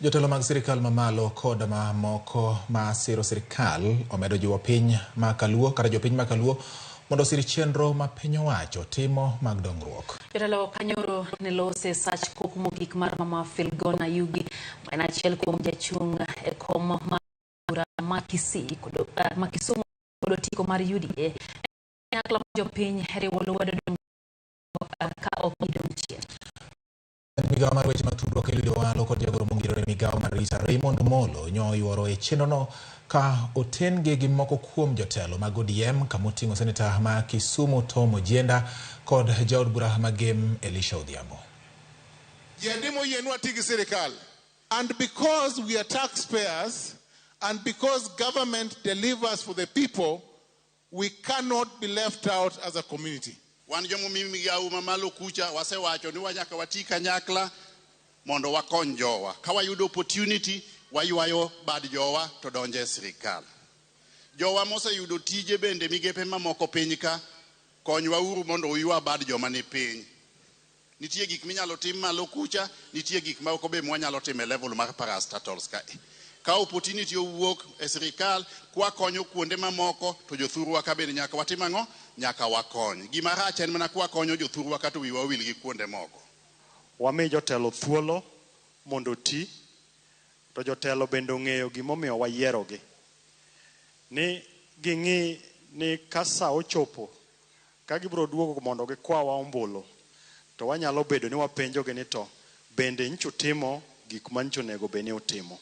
Jotelo mag sirikal mamalo kod mamoko ma siro sirikal omedo jiwo piny ma kaluo kata jopiny ma kaluo mondo osir chenro ma piny owacho timo mag dongruok. Jotelo kanyoro ne lose sach kok mogik mar mama Filgona Yugi, ma en achiel kuom jachung' e kom mar bura ma Kisii kod ma Kisumu kod otiko mar UDA. Kanyakla mar jopiny riwo lwedo dongruok ka ok gidong' chien. Migawo mar weche mag tudruok Eliud Owalo kod jagoro mongirore migawo mar Rita Raymond Omolo nyoyuoro e chenrono ka oten-gi gi moko kuom jotelo mag ODM kamoting'o seneta ma Kisumu Tom Ojienda kod jaod bura ma Gem Elisha Odhiambo. Ji adi moyienwa ti gi sirikal? And because we are taxpayers and because government delivers for the people, we cannot be left out as a community. Wan jomomi migawo mamalo kucha wasewacho ni nyaka wati kanyakla mondo wakony jowa. Ka wayudo opportunity, waywayo bad jowa to donjo e sirikal. Jowa moseyudo tije bende migepe mamoko piny ka, konywa uru mondo uywa bad joma ni piny. Nitie gik minyalo tim malo kucha, nitie gik moko be mwanyalo timo e level mar parastatals kae. Ka opportunity owuok e sirikal, kwakonyo kuonde mamoko, to jothurwa ka bende nyaka watim ang'o? Nyaka wakony. Gima rach en mana kwakonyo jothurwa ka to wiwa owil gi kuonde moko. Wami jotelo thuolo mondo oti, to jotelo bende ong'eyo gimomiyo wayierogi. Ni ging'i ni ka sa ochopo, ka gibiro duogo mondo gikwawa ombulu, to wanyalo bedo ni wapenjogi ni to bende nyocha utimo gik ma nyocha onego bed ni utimo.